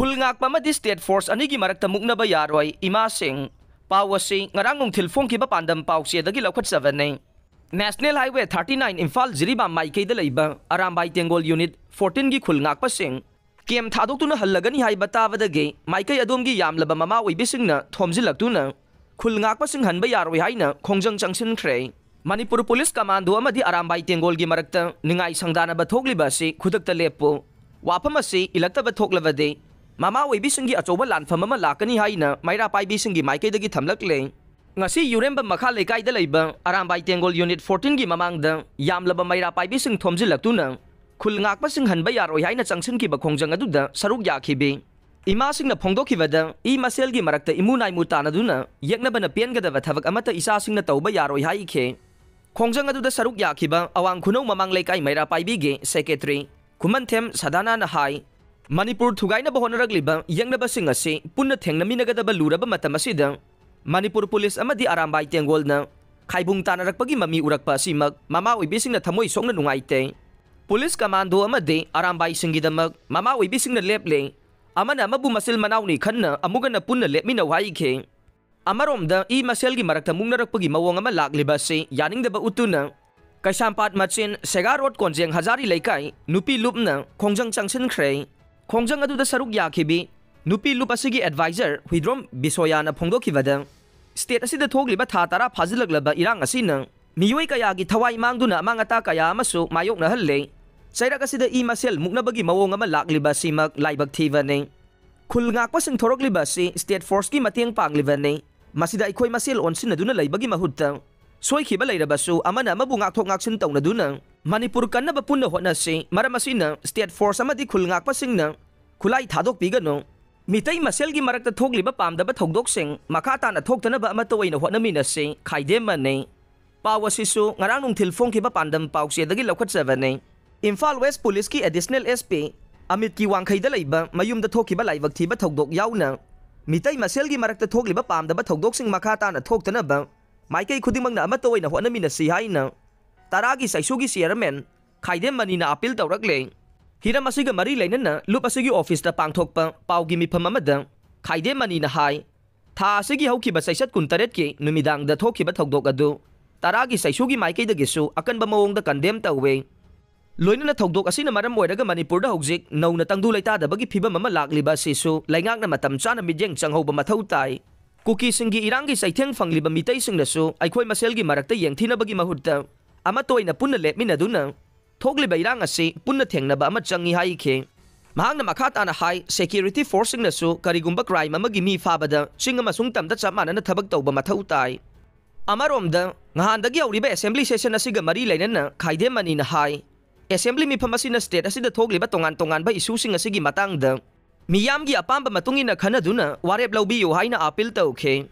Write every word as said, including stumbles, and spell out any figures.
ꯈꯨꯜ ꯉꯥꯛꯄ ꯑꯃꯗꯤ state force ꯑꯅꯤꯒꯤ ꯃꯔꯛꯇ ꯃꯨꯛꯅꯕ ꯌꯥꯔꯣꯏ, ꯏꯃꯥꯁꯤꯡ꯫ ꯄꯥꯎ ꯑꯁꯤ ꯉꯔꯥꯡ ꯅꯨꯡꯊꯤꯜ ꯐꯣꯡꯈꯤꯕ ꯄꯥꯟꯗꯝ ꯄꯥꯎꯆꯦꯗꯒꯤ ꯂꯧꯈꯠꯆꯕꯅꯤ꯫ National Highway thirty nine Imphal Jiribam ꯃꯥꯏꯀꯩꯗ ꯂꯩꯕ ꯑꯔꯥꯝꯕꯥꯏ ꯇꯦꯡꯒꯣꯜ unit fourteen ꯒꯤ ꯈꯨꯜ ꯉꯥꯛꯄꯁꯤꯡ camp ꯊꯥꯗꯣꯛꯇꯨꯅ ꯍꯜꯂꯒꯅꯤ ꯍꯥꯏꯕ ꯇꯥꯕꯗꯒꯤ ꯃꯥꯏꯀꯩ ꯑꯗꯣꯝꯒꯤ ꯌꯥꯝꯂꯕ ꯃꯃꯥ ꯑꯣꯏꯕꯤꯁꯤꯡꯅ ꯊꯣꯝꯖꯤꯜꯂꯛꯇꯨꯅ ꯈꯨꯜ ꯉꯥꯛꯄꯁꯤꯡ ꯍꯟꯕ ꯌꯥꯔꯣꯏ ꯍꯥꯏꯅ ꯈꯣꯡꯖꯪ ꯆꯪꯁꯤꯟꯈ꯭ꯔꯦ꯫ ꯃꯅꯤꯄꯨꯔ ꯄꯨꯂꯤꯁ ꯀꯃꯥꯟꯗꯣ ꯑꯃꯗꯤ ꯑꯔꯥꯝꯕꯥꯏ ꯇꯦꯡꯒꯣꯜꯒꯤ ꯃꯔꯛꯇ ꯅꯤꯡꯉꯥꯏ ꯁꯪꯗꯥꯅꯕ ꯊꯣꯛꯂꯤꯕ ꯑꯁꯤ ꯈꯨꯗꯛꯇ ꯂꯦꯞꯄꯨ꯫ ꯋꯥꯐꯝ ꯑꯁꯤ ꯏꯜꯂꯛꯇꯕ ꯊꯣꯛꯂꯕꯗꯤ ꯃꯃꯥ ꯑꯣꯏꯕꯤꯁꯤꯡꯒꯤ ꯑꯆꯧꯕ ꯂꯥꯟꯐꯝ ꯑꯃ ꯂꯥꯛꯀꯅꯤ ꯍꯥꯏꯅ ꯃꯩꯔꯥ ꯄꯥꯏꯕꯤꯁꯤꯡꯒꯤ ꯃꯥꯏꯀꯩꯗꯒꯤ ꯊꯝꯂꯛꯂꯦ꯫ ꯉꯁꯤ ꯌꯨꯔꯦꯝꯕꯝ ꯃꯈꯥ ꯂꯩꯀꯥꯏꯗ ꯂꯩꯕ ꯑꯔꯥꯝꯕꯥꯏ ꯇꯦꯡꯒꯣꯜ unit fourteen ꯒꯤ ꯃꯃꯥꯡꯗ ꯌꯥꯝꯂꯕ ꯃꯩꯔꯥ ꯄꯥꯏꯕꯤꯁꯤꯡ ꯊꯣꯝꯖꯤꯜꯂꯛꯇꯨꯅ ꯈꯨꯜ ꯉꯥꯛꯄꯁꯤꯡ ꯍꯟꯕ ꯌꯥꯔꯣꯏ ꯍꯥꯏꯅ ꯆꯪꯁꯤꯟꯈꯤꯕ ꯈꯣꯡꯖꯪ ꯑꯗꯨꯗ ꯁꯔꯨꯛ ꯌꯥꯈꯤꯕꯤ ꯏꯃꯥꯁꯤꯡꯅ ꯐꯣꯡꯗꯣꯛꯈꯤꯕꯗ, ꯏ ꯃꯁꯦꯜꯒꯤ ꯃꯔꯛꯇ ꯏꯃꯨ ꯅꯥꯏꯃꯨ ꯇꯥꯅꯗꯨꯅ ꯌꯦꯛꯅꯕꯅ ꯄꯦꯟꯒꯗꯕ ꯊꯕꯛ ꯑꯃꯠꯇ ꯏꯆꯥꯁꯤꯡꯅ ꯇꯧꯕ ꯌꯥꯔꯣꯏ ꯍꯥꯏꯈꯤ꯫ ꯈꯣꯡꯖꯪ ꯑꯗꯨꯗ ꯁꯔꯨꯛ ꯌꯥꯈꯤꯕ ꯑꯋꯥꯡ ꯈꯨꯅꯧ ꯃꯃꯥꯡ ꯂꯩꯀꯥꯏ ꯃꯩꯔꯥ ꯄꯥꯏꯕꯤꯒꯤ secretary ꯈꯨꯃꯟꯊꯦꯝ ꯁꯗꯥꯅꯥꯅ ꯍꯥꯏ, ꯃꯅꯤꯄꯨꯔ ꯊꯨꯒꯥꯏꯅꯕ ꯍꯣꯠꯅꯔꯛꯂꯤꯕ ꯌꯦꯛꯅꯕꯁꯤꯡ ꯑꯁꯤ ꯄꯨꯟꯅ ꯊꯦꯡꯅꯃꯤꯟꯅꯒꯗꯕ ꯂꯨꯔꯕ ꯃꯇꯝ ꯑꯁꯤꯗ ꯃꯅꯤꯄꯨꯔ ꯄꯨꯂꯤꯁ ꯑꯃꯗꯤ ꯑꯔꯥꯝꯕꯥꯏ ꯇꯦꯡꯒꯣꯜꯅ ꯈꯥꯏꯕꯨꯡ ꯇꯥꯅꯔꯛꯄꯒꯤ ꯃꯃꯤ ꯎꯔꯛꯄ ꯑꯁꯤꯃꯛ ꯃꯃꯥ ꯑꯣꯏꯕꯤꯁꯤꯡꯅ ꯊꯃꯣꯏ ꯁꯣꯛꯅ ꯅꯨꯡꯉꯥꯏꯇꯦ꯫ ꯄꯨꯂꯤꯁ ꯀꯃꯥꯟꯗꯣ ꯑꯃꯗꯤ ꯑꯔꯥꯝꯕꯥꯏꯁꯤꯡꯒꯤꯗꯃꯛ ꯃꯃꯥ ꯑꯣꯏꯕꯤꯁꯤꯡꯅ ꯂꯦꯞꯂꯦ꯫ ꯑꯃꯅ ꯑꯃꯕꯨ ꯃꯆꯤꯜ ꯃꯅꯥꯎꯅꯤ ꯈꯟꯅ ꯑꯃꯨꯛ ꯍꯟꯅ ꯄꯨꯟꯅ ꯂꯦꯞꯃꯤꯟꯅꯧ ꯍꯥꯏꯈꯤ꯫ ꯑꯃꯔꯣꯝꯗ ꯏ ꯃꯁꯦꯜꯒꯤ ꯃꯔꯛꯇ ꯃꯨꯛꯅꯔꯛꯄꯒꯤ ꯃꯑꯣꯡ ꯑꯃ ꯂꯥꯛꯂꯤꯕ ꯑꯁꯤ ꯌꯥꯅꯤꯡꯗꯕ ꯎꯠꯇꯨꯅ ꯀꯩꯁꯥꯝꯄꯥꯠ ꯃꯆꯤꯟ ꯁꯦꯒꯥ ꯔꯣꯗ ꯀꯣꯟꯖꯦꯡ ꯍꯖꯥꯔꯤ ꯂꯩꯀꯥꯏ ꯅꯨꯄꯤ ꯂꯨꯞꯅ ꯈꯣꯡꯖꯪ ꯆꯪꯁꯤꯟꯈ꯭ꯔꯦ꯫ ꯈꯣꯡꯖꯪ ꯑꯗꯨꯗ ꯁꯔꯨꯛ ꯌꯥꯈꯤꯕꯤ ꯅꯨꯄꯤ ꯂꯨꯞ ꯑꯁꯤꯒꯤ advisor ꯍꯨꯏꯗ꯭ꯔꯣꯝ ꯕꯤꯁꯣꯌꯥꯅ ꯐꯣꯡꯗꯣꯛꯈꯤꯕꯗ, state ꯑꯁꯤꯗ ꯊꯣꯛꯂꯤꯕ ꯊꯥ ꯇꯔꯥ ꯐꯥꯖꯤꯜꯂꯛꯂꯕ ꯏꯔꯥꯡ ꯑꯁꯤꯅ ꯃꯤꯑꯣꯏ ꯀꯌꯥꯒꯤ ꯊꯋꯥꯏ ꯃꯥꯡꯗꯨꯅ ꯑꯃꯥꯡ ꯑꯇꯥ ꯀꯌꯥ ꯑꯃꯁꯨ ꯃꯥꯌꯣꯛꯅꯍꯜꯂꯦ꯫ ꯆꯩꯔꯛ ꯑꯁꯤꯗ ꯏ ꯃꯁꯦꯜ ꯃꯨꯛꯅꯕꯒꯤ ꯃꯑꯣꯡ ꯑꯃ ꯂꯥꯛꯂꯤꯕ ꯑꯁꯤꯃꯛ ꯂꯥꯏꯕꯛ ꯊꯤꯕꯅꯤ꯫ ꯈꯨꯜ ꯉꯥꯛꯄꯁꯤꯡ ꯊꯣꯔꯛꯂꯤꯕ ꯑꯁꯤ state forceꯀꯤ ꯃꯇꯦꯡ ꯄꯥꯡꯂꯤꯕꯅꯤ꯫ ꯃꯁꯤꯗ ꯑꯩꯈꯣꯏ ꯃꯁꯦꯜ ꯑꯣꯟꯁꯤꯟꯅꯗꯨꯅ ꯂꯩꯕꯒꯤ ꯃꯍꯨꯠꯇ, ꯁꯣꯏꯈꯤꯕ ꯂꯩꯔꯕꯁꯨ ꯑꯃꯅ ꯑꯃꯕꯨ ꯉꯥꯛꯊꯣꯛ ꯉꯥꯛꯁꯤꯟ ꯇꯧꯅꯗꯨꯅ ꯃꯅꯤꯄꯨꯔ ꯀꯟꯅꯕ ꯄꯨꯟꯅ ꯍꯣꯠꯅꯁꯤ꯫ ꯃꯔꯝ ꯑꯁꯤꯅ state force ꯑꯃꯗꯤ ꯈꯨꯜ ꯉꯥꯛꯄꯁꯤꯡꯅ ꯈꯨꯠꯂꯥꯏ ꯊꯥꯗꯣꯛꯄꯤꯒꯅꯨ꯫ ꯃꯤꯇꯩ ꯃꯁꯦꯜꯒꯤ ꯃꯔꯛꯇ ꯊꯣꯛꯂꯤꯕ ꯄꯥꯝꯗꯕ ꯊꯧꯗꯣꯛꯁꯤꯡ ꯃꯈꯥ ꯇꯥꯅ ꯊꯣꯛꯇꯅꯕ ꯑꯃꯠꯇ ꯑꯣꯏꯅ ꯍꯣꯠꯅꯃꯤꯟꯅꯁꯤ꯫ ꯈꯥꯏꯗꯦꯝ ꯃꯅꯤ꯫ ꯄꯥꯎ ꯑꯁꯤꯁꯨ ꯉꯔꯥꯡ ꯅꯨꯡꯊꯤꯜ ꯐꯣꯡꯈꯤꯕ ꯄꯥꯟꯗꯝ ꯄꯥꯎꯆꯦꯗꯒꯤ ꯂꯧꯈꯠꯆꯕꯅꯤ꯫ ꯏꯝꯐꯥꯜ West ꯄꯨꯂꯤꯁꯀꯤ additional SP ꯑꯃꯤꯠꯀꯤ ꯋꯥꯡꯈꯩꯗ ꯂꯩꯕ ꯃꯌꯨꯝꯗ ꯊꯣꯛꯈꯤꯕ ꯂꯥꯏꯕꯛ ꯊꯤꯕ ꯊꯧꯗꯣꯛ ꯌꯥꯎꯅ ꯃꯤꯇꯩ ꯃꯁꯦꯜꯒꯤ ꯃꯔꯛꯇ ꯊꯣꯛꯂꯤꯕ ꯄꯥꯝꯗꯕ ꯊꯧꯗꯣꯛꯁꯤꯡ ꯃꯈꯥ ꯇꯥꯅ ꯊꯣꯛꯇꯅꯕ ꯃꯥꯏꯀꯩ ꯈꯨꯗꯤꯡꯃꯛꯅ ꯑꯃꯠꯇ ꯑꯣꯏꯅ ꯍꯣꯠꯅꯃꯤꯟꯅꯁꯤ ꯍꯥꯏꯅ ꯇꯔꯥꯒꯤ ꯆꯩꯁꯨꯒꯤ chairman ꯈꯥꯏꯗꯦꯝ ꯃꯅꯤꯅ appeal ꯇꯧꯔꯛꯂꯦ꯫ ꯍꯤꯔꯝ ꯑꯁꯤꯒ ꯃꯔꯤ ꯂꯩꯅꯅ ꯂꯨꯞ ꯑꯁꯤꯒꯤ ꯑꯣꯐꯤꯁꯇ ꯄꯥꯡꯊꯣꯛꯄ ꯄꯥꯎꯒꯤ ꯃꯤꯐꯝ ꯑꯃꯗ ꯈꯥꯏꯗꯦꯝ ꯃꯅꯤꯅ ꯍꯥꯏ, ꯊꯥ ꯑꯁꯤꯒꯤ ꯍꯧꯈꯤꯕ ꯆꯩꯆꯠ ꯀꯨꯟꯇꯔꯦꯠꯀꯤ ꯅꯨꯃꯤꯗꯥꯡꯗ ꯊꯣꯛꯈꯤꯕ ꯊꯧꯗꯣꯛ ꯑꯗꯨ ꯇꯔꯥꯒꯤ ꯆꯩꯁꯨꯒꯤ ꯃꯥꯏꯀꯩꯗꯒꯤꯁꯨ ꯑꯀꯟꯕ ꯃꯑꯣꯡꯗ ꯀꯟꯗꯦꯝ ꯇꯧꯋꯦ꯫ ꯂꯣꯏꯅꯅ ꯊꯧꯗꯣꯛ ꯑꯁꯤꯅ ꯃꯔꯝ ꯑꯣꯏꯔꯒ ꯃꯅꯤꯄꯨꯔꯗ ꯍꯧꯖꯤꯛ ꯅꯧꯅ ꯇꯪꯗꯨ ꯂꯩꯇꯥꯗꯕꯒꯤ ꯐꯤꯕꯝ ꯑꯃ ꯂꯥꯛꯂꯤꯕ ꯑꯁꯤꯁꯨ ꯂꯩꯉꯥꯛꯅ ꯃꯇꯝ ꯆꯥꯅ ꯃꯤꯠꯌꯦꯡ ꯆꯪꯍꯧꯕ ꯃꯊꯧ ꯇꯥꯏ꯫ ꯀꯨꯀꯤꯁꯤꯡꯒꯤ ꯏꯔꯥꯡꯒꯤ ꯆꯩꯊꯦꯡ ꯐꯪꯂꯤꯕ ꯃꯤꯇꯩꯁꯤꯡꯅꯁꯨ ꯑꯩꯈꯣꯏ ꯃꯁꯦꯜꯒꯤ ꯃꯔꯛꯇ ꯌꯦꯡꯊꯤꯅꯕꯒꯤ ꯃꯍꯨꯠꯇ ꯑꯃꯠꯇ ꯑꯣꯏꯅ ꯄꯨꯟꯅ ꯂꯦꯞꯃꯤꯟꯅꯗꯨꯅ ꯊꯣꯛꯂꯤꯕ ꯏꯔꯥꯡ ꯑꯁꯤ ꯄꯨꯟꯅ ꯊꯦꯡꯅꯕ ꯑꯃ ꯆꯪꯏ ꯍꯥꯏꯈꯤ꯫ ꯃꯍꯥꯛꯅ ꯃꯈꯥ ꯇꯥꯅ ꯍꯥꯏ, ꯁꯦꯀ꯭ꯌꯨꯔꯤꯇꯤ ꯐꯣꯔꯁꯁꯤꯡꯅꯁꯨ ꯀꯔꯤꯒꯨꯝꯕ ꯀ꯭ꯔꯥꯏꯝ ꯑꯃꯒꯤ ꯃꯤ ꯐꯥꯕꯗ ꯆꯤꯡ ꯑꯃꯁꯨꯡ ꯇꯝꯗ ꯆꯞ ꯃꯥꯟꯅꯅ ꯊꯕꯛ ꯇꯧꯕ ꯃꯊꯧ ꯇꯥꯏ꯫ ꯑꯃꯔꯣꯝꯗ, ꯉꯍꯥꯟꯗꯒꯤ ꯍꯧꯔꯤꯕ ꯑꯦꯁꯦꯝꯕ꯭ꯂꯤ ꯁꯦꯁꯟ ꯑꯁꯤꯒ ꯃꯔꯤ ꯂꯩꯅꯅ ꯈꯥꯏꯗꯦꯝ ꯃꯅꯤꯅ ꯍꯥꯏ, ꯑꯦꯁꯦꯝꯕ꯭ꯂꯤ ꯃꯤꯐꯝ ꯑꯁꯤꯅ ꯁ꯭ꯇꯦꯠ ꯑꯁꯤꯗ ꯊꯣꯛꯂꯤꯕ ꯇꯣꯉꯥꯟ ꯇꯣꯉꯥꯟꯕ ꯏꯁꯨꯁꯤꯡ ꯑꯁꯤꯒꯤ ꯃꯇꯥꯡꯗ ꯃꯤꯌꯥꯝꯒꯤ ꯑꯄꯥꯝꯕ ꯃꯇꯨꯡ ꯏꯟꯅ ꯈꯟꯅꯗꯨꯅ ꯋꯥꯔꯦꯞ ꯂꯧꯕꯤꯌꯨ ꯍꯥꯏꯅ ꯑꯥꯄꯤꯜ ꯇꯧꯈꯤ꯫